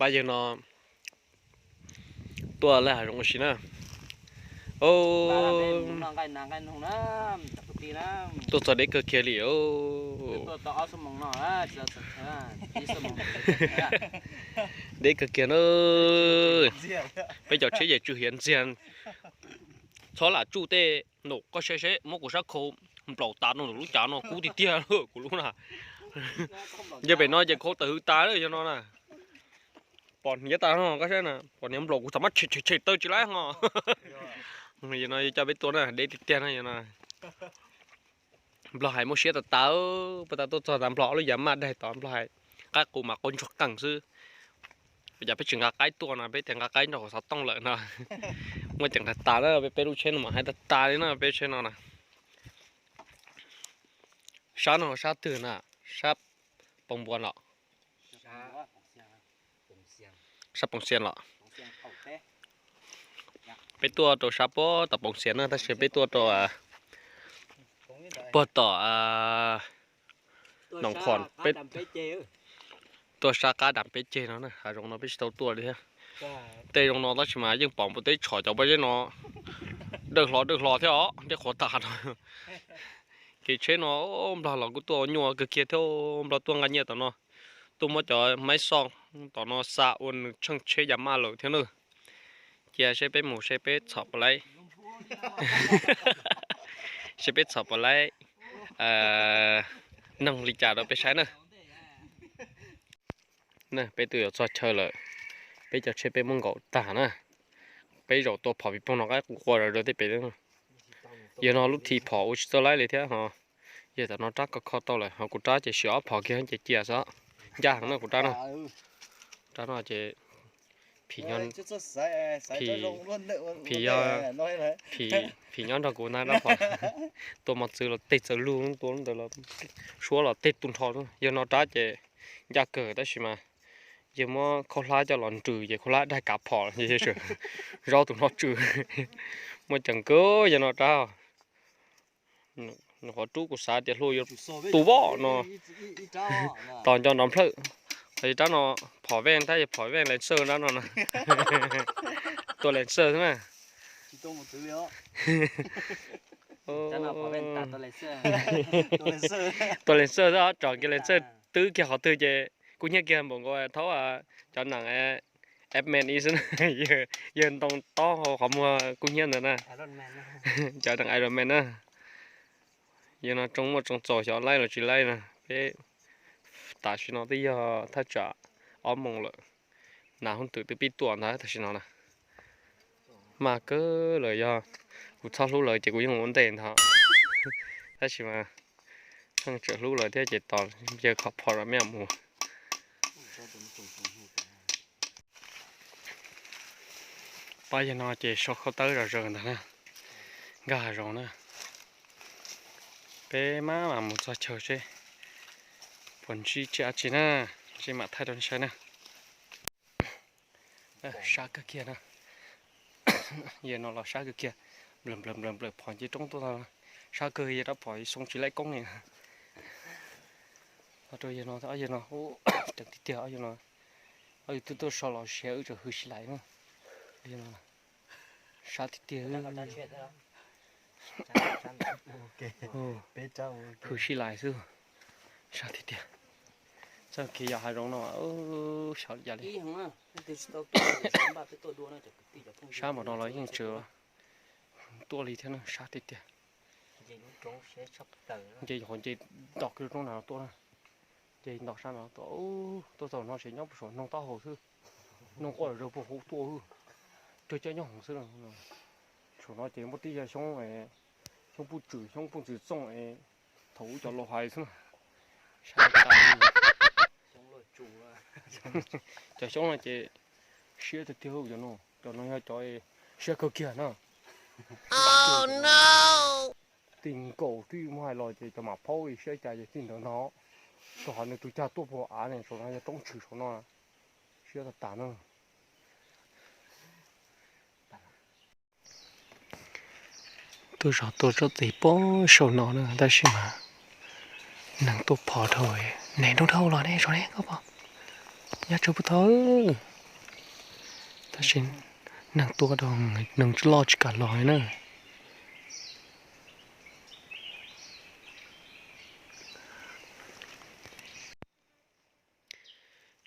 Pab yawg no tuaj lawm hav zoov ua si na. Tuaj txog deb kawg kiag li. Deb kawg kiag na. Peb cov tsheb ces tsw hiav ntxiag. Txhob lam tsuj tej num, koj saib seb, muab kuv sab khau nplaum tas no, lub cav no kub tiag tiag kuv lub na. Yog pem no ces khau tawm hws tas lawm yog no na. Pom hniav tas no koj saib na, pom hniav nplaum kuv txawm muab tshem tshem tshem tawg tsis laib ho. Yog no yog coj peb tuaj na, deb tiag tiag na yog no. Nplog hais muaj siab tas tas, puag ta tuaj txog tas nplog ob lub yav maj daig tod nplog hais qaib qus mas qaub ntsuag qeej xwb. Cas peb tsis nqa qaib tuaj no, peb tias nqa qaib nrog hauv xov tooj lawm no. Muaj ceem tas tas na, peb lub tsheb no mas hais tas tas li na, peb tsheb no na. Sab no sab twg na? Sab Poos Npuas los? Sab Poos Xias los? Peb tuaj rau sab puag tom Poos Xias na, tab sis peb tuaj rau puag tom Noom Khoom, peb tuaj sab qab dam peb ceg no na, hav zoov no peb tsis tau tuaj li thiab. Tej zoo no tab sis mas yeej pom npua teb tshom cov pob zeb no dawj hlo dawj hlo thiab os, dej qhuav tas no. Kev tsheb no nplog los kuj tuaj nyuaj kawg kiag thiab, nplog tuaj nqa nyiaj tom no, tuaj muab cov maib xoj tom no xa ua nws tsheej tsheb Yamaha lawm thiab na. Cia seb peb mus seb peb txhom puas laib, seb peb txhom puas laib neeg li cas rau peb saib na. Na peb twb yuav txog chaw lawm, peb cov tsheb peb muab nkaum tag na. Peb zaum tua phom pis poog no qaib qus qua zom zaws tej pem. Yog no lub thim phom ua tsis txawj laib li thiab ho. Yog tam no rab ko kho tau lawm ho, kuv rab ces siv ob phom kiag ces cia xwb. Ncaj heev na kuv rab no. Rab no ces phim, phim, phim nyob nrog kuv ntag rab phom. Tua mos txwv los tej txawv lug, tua ntawd los suab los tej tu nrho. Yog no rab ces ncaj kawg tab sis mas yog muab khaub hlab coj los nrws ces khaub hlab daig kav phom, zaub tus no tsw. Muaj ceem kawg yog no rab. Nws qhov rub kuv xav tias hlua yuav tu voj no, tos nco nrov nplhawj. Qhov rab no phom vej tab yog phom vej Lancer rab no na. Tua Lancer xwb na. Tua Lancer xwb, tsom kiag Lancer twb kiag qhov twg ces kub hnyiab kiag npaum nkaus thaub cov neeg F-Man ib xwb na. Yawg ntoo tob hauv qhov muag kub hnyiab ntawd na. Cov neeg Iron Man na. Yog no tsoo muaj tsoo txaus xyov laib los tsis laib na. Peb tam sim no twb yog thaj tsam ob moos lawm. Nas hoob twm twb pib tuaj ntag tam sim no na. Mas kawg lawm, yog kuv txhob hlub lawv ces kuv yeej ua ntej ntag. Tab sis mas pheej tseem hlub lawv thiab ces tos yawg khov phom los peb mam mus. Pab yawg no ces sau khau tawb zom zaws ntag na, nkag hav zoov na. Peb mam mam mus txog chaw seb puas ntsib tsiaj dab tsi na, ntsib mam thaij rau nej saib na. Sab kawg kiag na. Yawg no los sab kawg kiag, nplawm nplawm nplawm nplawm phom nce roob tuaj, sab kawg yawg rab phom xoo tsis laib koob li. Los rau yawg no, ob yawg no, ceev tiag tiag ob yawg no. Ob yawg twb tuaj so los siav wb tseem hws sib laim na. Sab tiag tiag. Hws sib laim xwb. Sab tiag tiag. Txoj kev yos hav zoov no xyov li cas li. Sab npaum no los yeej tseem tuaj li thiab na, sab tiag tiag. Nce qhov nce nto kiag lub roob na tuaj na. Nce nto sab no tuaj, tuaj txog no ces nyob puag saum noog taub hau xwb. Noog quaj zom zaws puag hauv tuaj, cog coj nyob hauv xwb. Saum no ces muaj tib yog xyoob, xyoob puj tswm, xyoob puj tswm txooj es thaum ub cov laus hais xwb. Cov xyoob no ces siab tiag tiag, cov no, cov no yog cov siab kawg kiag na. Tij nkaus twb muab hais los ces cov mam phaub siab cas ces tij ntawd ntag. Rau qhov nws tus cag tuaj puag av ne, saum no yog roob tshwm saum no, siab tag tas na. Tuaj zov tua tsob txiv pob saum no na, tab sis mas neeg tuaj phom dhau, neeg nroo dhau los ne, saum ne koj pom, nyob tsawg puag tod. Tab sis neeg tua rau neeg loj tsis kam los na.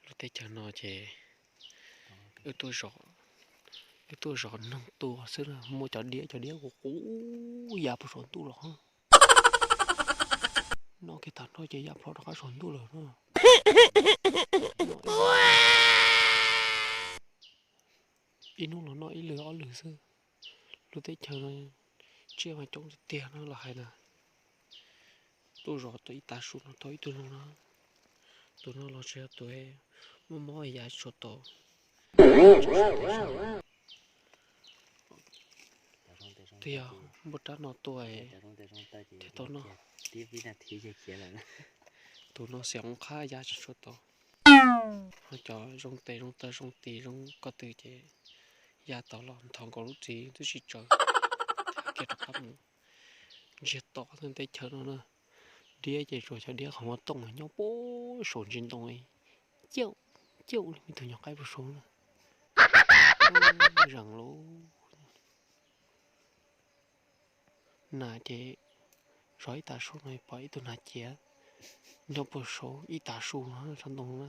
Lub teb chaws no ces wb tuaj zov, wb tuaj zov neeg tua xwb na, muaj cov diab, cov diab qus qus ya puag saum ntuj los. Noj kiag tag nrho ces ya plho rov qab saum ntuj lawm no. Ib hnub los noj ib lwm ob lwm xwb. Lub teb chaws no tsiaj mas coob tiag tiag no los hais na. Tuaj zov tau ib tav su no tau ib tug noog no. Tus no los tsis yog tus muaj mob ya tsis tshua tau. Twb yog npua rab no tua thiaj tau noj. Tus no xiam qab ya tsis tshua tau. Ho cov zoo tes zoo taw zoo tis zoo ko tw ces ya tau los nthos nkaus lub txiv twb tsis tsaws, thab kiag rov qab mus. Ntsiag to teb chaws no na, diab ces tsuas cov diab qhov muag tooj nyob puag saum ntsis ntoo, ciaj ciaj li me tug nyuag qaib puag saud na. Zees lub nas ces zov ib tav su no pom ib tug nas ciav nyob puag saud ib tav su no sab ntoo na.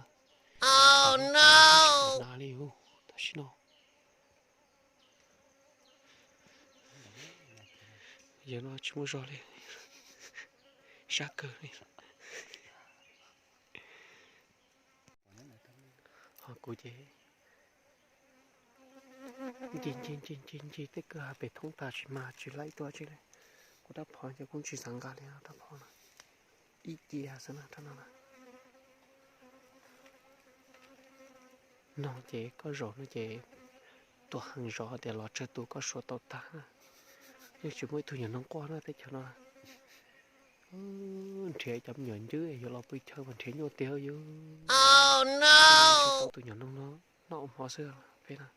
Nas li tam sim no. Yawg no tsis muaj zog li, sab kawg li. Ho kuv ces ncig ncig ncig ncig ncig tej kwj ha pem thoob tag tsis mag tsis laib tuaj tsi li. Kuv rab phom ces kuj tsis xav nqa li rab phom no, ib cia xwb na rab no na. Noog ces koj zaum no ces tuam heev zov tias los tsawg tus koj suav tau tag na. Yeej tsis muaj ib tug nyuag noog quaj na teb chaws no. Nrhiav cov me nyuam ncwb yuav los pw chaw mas nrhiav nyuaj tiag yus. Tau tus nyuam noog no noj ua hmo xwb peb no.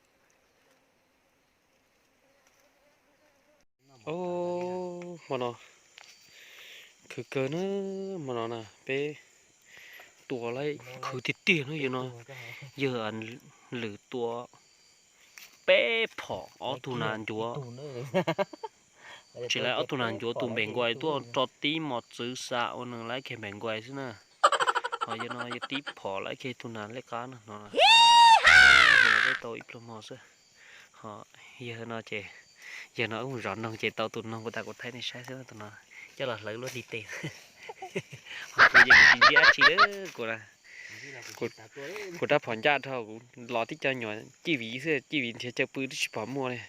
Hmo no khwv kawg na, hmo no na peb tua laib khwv tiag tiag na, yawg no yawg lwm tua peb phom ob tug nas ncuav. Tsis laib ob tug nas ncuav tus npem nkuais tuaj tso tib mos txwv xa ua nws laib kiag npem nkuais xwb na. Ho yawg no yawg tib phom laib kiag tus nas liab qab no no. Peb tau ib pluag hmo xwb. Ho yawg no ces, yawg no wb mus zov noog ces tau tus noog kuv tas kuv thaij nej saib xwb tus no, coj los hlawv luaj li tes. Ho kuv ces kuv tsis ntsib dab tsi li kuv na. Kuv rab phom ncaj dhau kuv los tib co nyuam cij viv xwb, cij viv nrhiav chaw pw twb tsis pom muaj li.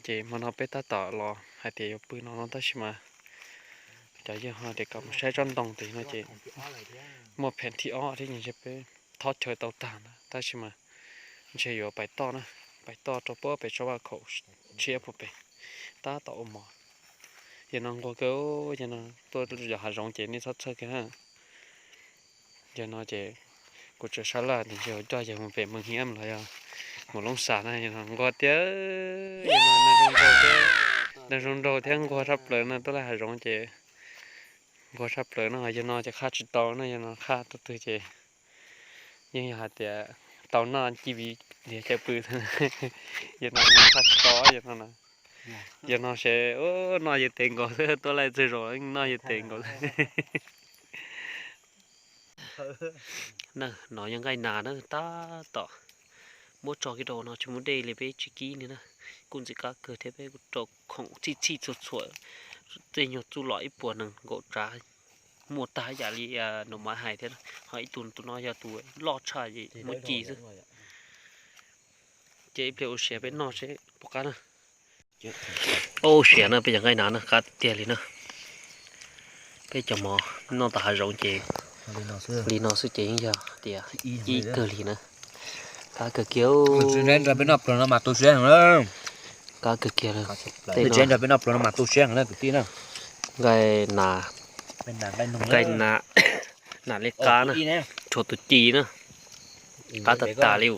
Ces hmo no peb tab tom los hais tias yuav pw no no tab sis mas cov yawg ho tias kom mus saib tsob ntoo tes no ces muaj pheem thib ob thiab ces ntshe peb thob chaw tau tag ntawd tab sis mas ntshe yuav pais toj na, pais toj rau puag pem tsob vaj khaum tshiab puag pem, tab tom ua mov. Yawg no nquag kawg, yawg no tuaj yos hav zoov ces nej txhob txhawj kiag na. Yawg no ces kuv tseem sab laj tias ntshe yuav coj yawg mus pem Meeg Hiab los yog mus Loob Xas na, yawg no nquag tiag, yawg no zoo nraug thiab, zoo nraug thiab nquag tshaj plaws no, tuaj laij hav zoov ces nquag tshaj plaws no, yawg no ces qhaj tsis tau na, yawg no qhaj tau twg ces yeej yog hais tias tau noj cij viv nrhiav chaw pw. Yawg no qhaj tsis tau, yawg no, yawg no ces noj yawg tes nkaus xwb, tuaj laij txog zaum noj yawg tes nkaus xwb. No yog nqaij nas na, tab tom muab tso kiag rau no tsis muaj dej li peb tsis kib li na. Kuj ntxim qab kawg thiab peb kuj rau khoom txhij txhij txhua txhua, tej nyuag txuj lom ib puas nees nkaum tsav muaj tag ib yam li nus mas hais thiab. Ho ib tug tus no yog tus loj tshaj muab ci xwb. Ces ib pliag ua siav peb noj seb puas qab na. Ua siav na, peb cov nqaij nas na qab tiag li na. Peb cov mov noj tom hav zoov ces li no xwb ces yeej yog tias ib kawg li na. Qab kawg kiag. Qab kawg kiag. Tej no peb noj pluas no mas tu siab heev na kwv tij na. Nqaij nas, nqaij nas, nas liab qab na, tshuav tus ci na. Qab tas tas li.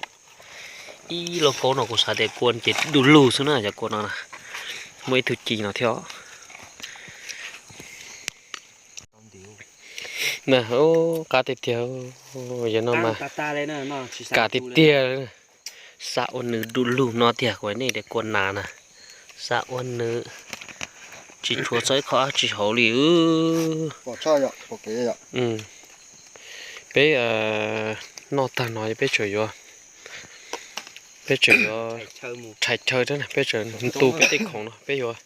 Ib lub kaub no kuv xav tias kua ces du lug xwb na, cov kua no na. Muaj ib tug ci no thiab. Na, qab tiag tiag, yog no mas kam tiag tiag. Xav ua nws du lug no tiag, kuv nej de kua nas na. Xav ua nws tsis tshuav txog ib qho dab tsi hauv li. Peb noj tag no peb tseem yuav, peb tseem yuav rhais chaw thiab, peb tseem tu peb tej khoom no, peb yuav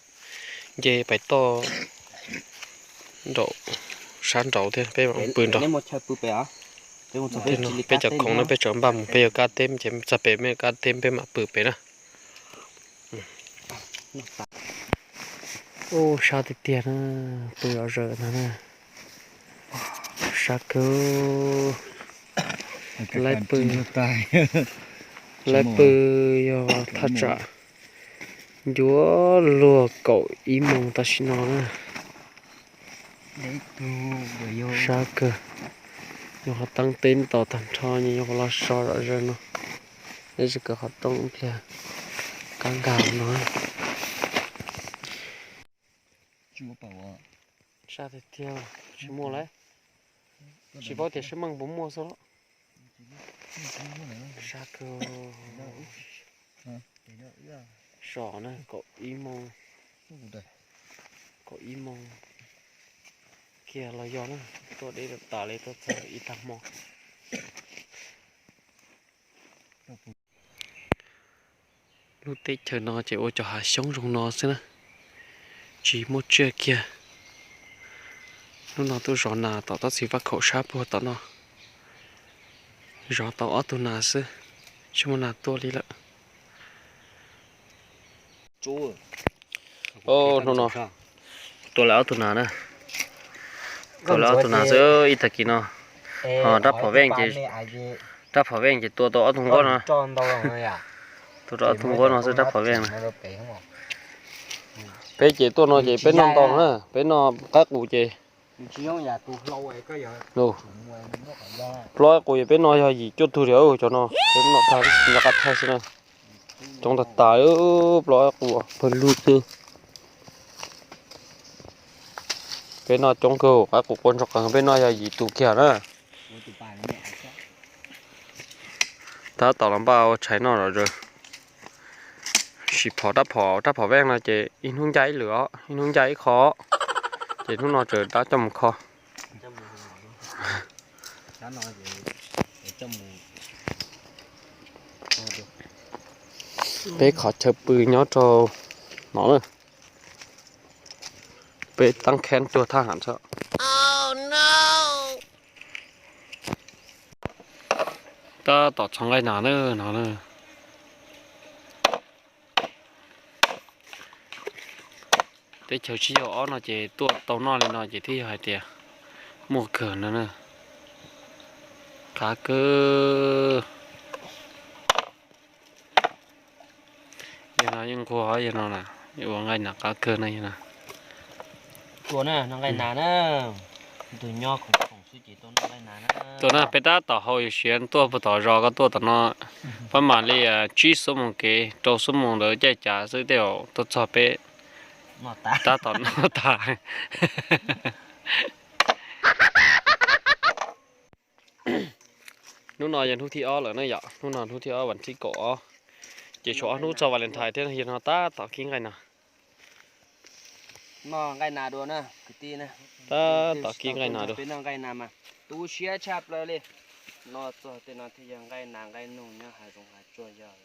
nce pais toj nraum sab nraud thiab peb mam pw nrad. Peb cov khoom no peb tseem npaj mus, peb yuav kab teb ces txog pem, peb yuav kab teb peb mam pw pem na. Ub, sab tiag tiag na, pw zom zaws no na. Sab kawg. Laib pw, laib pw yog thaj tsam ncuav luag kaum ib moos tam sim no na. Sab kawg. Nyuag qhov teeb teb tos tag nrho, nyuag qhov los so zom zaws no. Nyob ze kawg qhov rooj ib pliag, kab nkag no. Sab tiag tiag, tsis muaj lawm. Tsis paub tias sab meej puas muaj xwb los. Sab kawg. Zom na, kaum ib moos, kaum ib moos kiag los yog na, tuaj deb tas li, tuaj txog ib tag hmo. Lub teb chaws no ces ua cov hav xyoob zoo no xwb na, tsis muaj tsiaj kiag. Hnub no tuaj zov nas tom tsob txiv vaj khaum sab puag tom no, zov tau ob tug nas xwb, tsis muaj nas tuaj li lawm. Hnub no tua lawm ob tug nas na, tua lawm ob tug nas xwb ib tag kis no. Ho rab phom veej ces, rab phom veej ces tua tau ob tug nquab no, tua tau ob tug nquab no xwb rab phom veej na. Peb ces tuaj no ces peb noj ntau na, peb noj qaib qus ces plaub qaib qus ces peb noj yog yim cuaj tug li cov no, peb noj tag noj qab thaij xwb na. Coob tag tas, plaub qaib qus pawg lug xwb. Peb noj coob kawg, qaib qus qua ntsoog qees peb noj yog yim tus kiag na. Tab tom los npaj ua tshais noj zom zaws. Sim phom rab phom, rab phom veej no ces ib hnub ncaj ib lwm os, ib hnub ncaj ib qho, ces hnub no tseem rab coj mus kho. Peb qhov chaw pw nyob rau no na. Peb tab kheeb cuag thab ham tso. Tab tom txhos nqaij nas na no na. Teb chaws tsis yog ob no ces tuaj tau noj li no ces thiaj yog hais tias muaj kawg no na. Qab kawg. Yog no yeej nquag yog no na, ua nqaij nas qab kawg na yog no. Tua na, noj nqaij nas na. Tus nyob khoom khoom xwb ces tua noj nqaij nas na. Tua na, peb tab tom haus siav tuaj puag tom zos ko tuaj tom no, pab mam li tsib xuab moos kev, rau xuab moos ntawd caij cav xwb tej zaum tuaj txog peb tab tom noj tas. Hnub no yog hnub thib ob lawm na yom, hnub no hnub thib ob vas thib kaum ob, ces tshuav ob hnub txog Valentine thiab yog no tab tom kib nqaij nas. Noj nqaij nas dua na kwv tij na. Tab tom kib nqaij nas dua. Peb noj nqaij nas mas tu siab tshaj plaws li. Noj txog tej no thiaj yog nqaij nas nqaij noog nyob hav zoov hav tsuag yog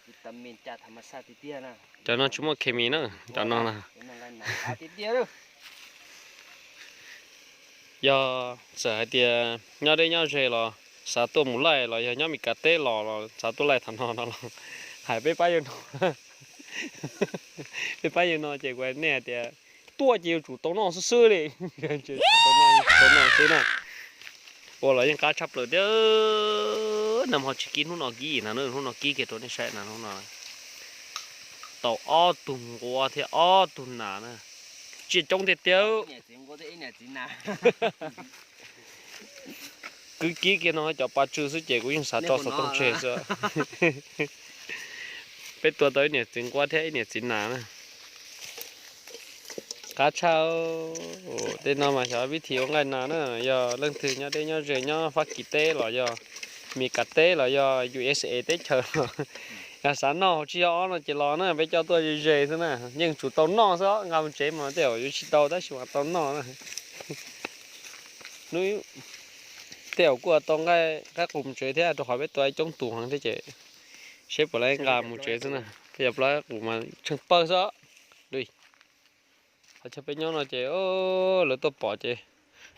vitamin caj tha ma xaj tiag tiag na. Cov no tsis muaj khes mis na, cov no na. Peb noj nqaij nas qab tiag tiag li. Yog txawm hais tias nyob deb nyob ze los xav tuaj mus laij los yog nyob Meskas teb los los xav tuaj laij thaum no no los hais peb pab yuav no. Peb pab yuav no ces kuv hais nej hais tias tuaj ces yuav tsum tau noj xwb xwb li. Tau noj, tau noj xwb na. Ua los yeej qab tshaj plaws thiab. Nag hmo tsis kib, hnub no kib no, hnub no kib kiag rau nej saib na, hnub no tau ob tug nquab thiab ob tug nas na. Tsiaj coob tiag tiag. Kwv kib kiag no cov pa tsw xwb ces kuv yeej xav tso xov tooj tseg xwb. Peb tua tau ib niam txiv nquab thiab ib niam txiv nas na. Qab tshaj, tej no mas xyov vib thim ua nqaij nas na, yog leej twg nyob deb nyob ze nyob Fab Kis teb los yog Mes Kas teb los yog U S A teb chaws los, yog xav noj hauv tsib caug ob no ces los na, peb coj tuaj ze ze xwb na, yeej tsum tau noj xwb, nqa mus tsev mas tej zaum yuav tsis tau tab sis mas tau noj na. Hnub tej zaum kuj tau nqaij qaib qus mus tsev thiab, rau qhov peb tua coob tus heev thiab ces seb puas laib nqa mus tsev xwb na. Tej zaum plaub qaib qus mas tsheej pawg xwb. Qhov chaw peb nyob no ces lawv tuaj pom ces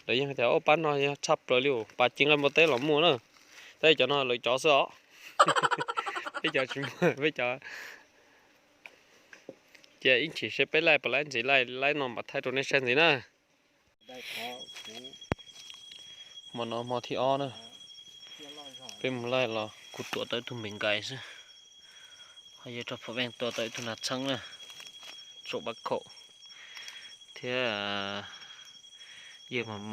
lawv yeej tias, Au, pab no yog tshaj plaws li, pas ci nqaij npua teb los muaj na. Tab sis cov no lawv cov xwb os. Peb cov tsis muaj, peb cov cia ib chim seb peb laij puas laib ntxiv, laij laib no mam thaij rau nej saib ntxiv na. Hmo no hmo thib ob na, peb mus laij los kuv tua tau ib tug npe nkais xwb, ho yog rau phom veej tua tau ib tug nas txheeb na, tsaum pab khaum thiab. Yawg mam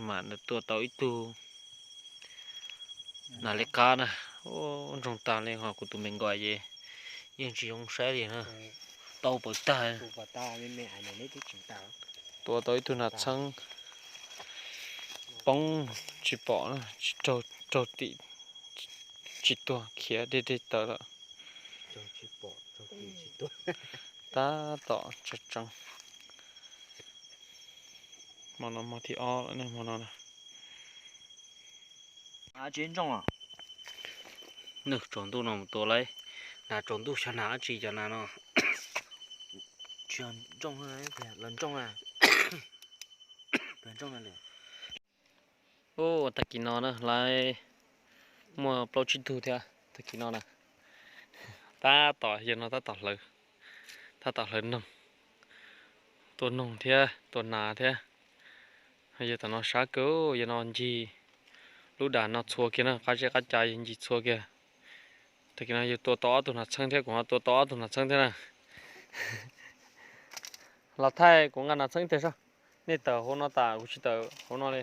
mam tua tau ib tug nas li qab na, ub, ntsoog tag li ho kuv tus npe nkais ces yeej tsis zoo saib li na, tau pawg tag. Tua tau ib tug nas txheeb poob tsis pom, tsis raug tim, tsis tuag khiav deg deg tawv lawm. Tab tom tseeb tseeb. Hmo no hmo thib ob lawm, hmo no na. Nws tsaus ntuj no mus tua lawm, nas tsaus ntuj xyov nas dab tsi cov nas no. Tsis yog ntsooj, los ntsooj na. Ub, tag kis no na lawv muaj plaub tsib tug thiab tag kis no na. Tab tom yawg no tab tom hlawv, tab tom hlawv noog, tua noog thiab tua nas thiab. Yawg tom no sab kawg, yawg no ncig lub dam no txhua kiag na, qab zej qab ca yawg ncig txhua kiag. Tag kis no yawg tua tau ob tug nas txheeb thiab kuv ho tua tau ob tug nas txheeb thiab na. Los thaij kuv nqa nas txheeb tiag soj. Nej tawm hauv no tas kuv tsis tawm hauv no li,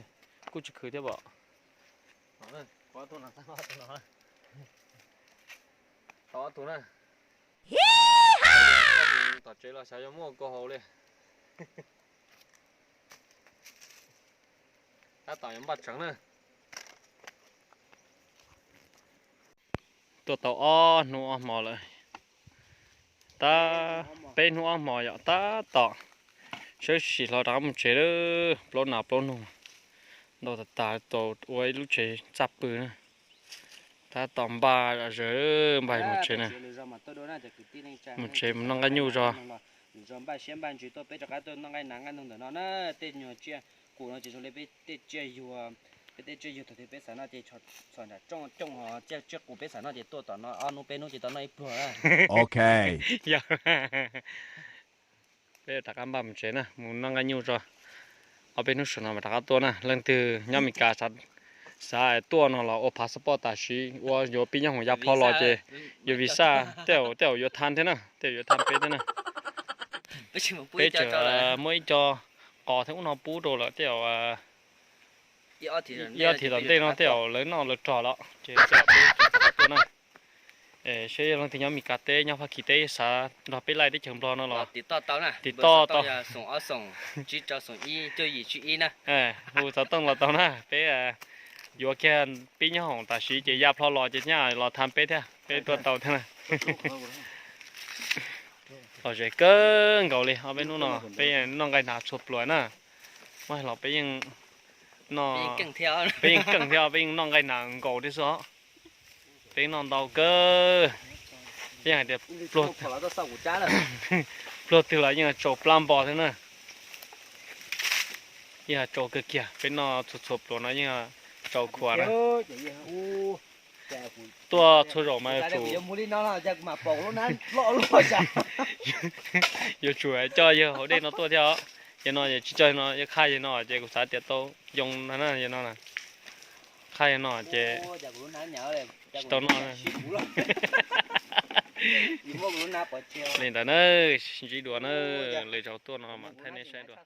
kuj tsis khwv thiab pom. Tau ob tug na. Tom tsev los xyov yuav muaj kua haus li. Tab tom yuav npaj tseev na. Tuaj tau ob hnub ob hmo lawm, tab peb hnub ob hmo yom, tab tom sawb sim hlo rov qab mus tsev lawm. Plaub nas plaub noog ntau tas tas, tau ua ib lub tsev txaj pw na. Tab tom npaj zom zaws, npaj mus tsev na. Mus tsev mus noj nqaij nyuj zog. Npaj siab npaj ntsws tuaj peb rov qab tuaj noj nqaij nas nqaij noog ntawm no na. Tej nyuag tsiaj qus no ces zoo li peb tej tsiaj yuag, peb tej tsiaj yuag thaum twg peb xav noj ces txhom nram rooj cooj, ho tsiaj qus peb xav noj ces tuaj tom no ob hnub peb hnub ces tau noj ib pluag. Ok, yog peb rov qab npaj mus tsev na, mus noj nqaij nyuj tso. Ob peb hnub saum no mas rov qab tuaj na. Leej twg nyob Mes Kas xav tuaj no los ua passport tam sim, ua yuav pib nyob hoom ya plho los ces yuav visa, tej zaum yuav tha thiab na, tej zaum yuav tha peb thiab na. Peb tseem muab ib co qos thiab ub no pub rau lawm tej zaum ib ob thim tom ntej no tej zaum lawv noj lawv rog lawm ces tej zaum peb rov qab tuaj na. Seb leej twg nyob Mes Kas teb nyob Fab Kis teb xav nrog peb laij teb chaws Nplog no los tiv toj tau, hu xov tooj los tau na, peb yuav kiag pib nyob hoom tam sim ces ya plho los ces nyaj los tha peb thiab, peb tuaj tau thiab na. Lom zem kawg nkaus li, ob peb hnub no peb noj nqaij nas txhua pluas na. Muab hais los peb yeej, peb yeej keej thiab, peb yeej noj nqaij nas nkaus thiab xwb os. Peb noj ntau kawg, yeej hais tias pluag twg los yeej tsaus plab npo thiab na. Yeej tsaus kawg kiag, peb noj txhua txhua pluas no yeej tsaus khuav na. Tuaj txhua zaus mas yuav tsum coj yawg hauv dej no tuaj thiab os. Yawg no tsis coj no, yawg qhaj yawg no ces kuv xav tias tau yoo na, yawg no na. Qhaj yawg no ces tsis tau noj. Li ntawd na, ntsib dua na, lwm zaus tuaj no mam thaij nej saib dua.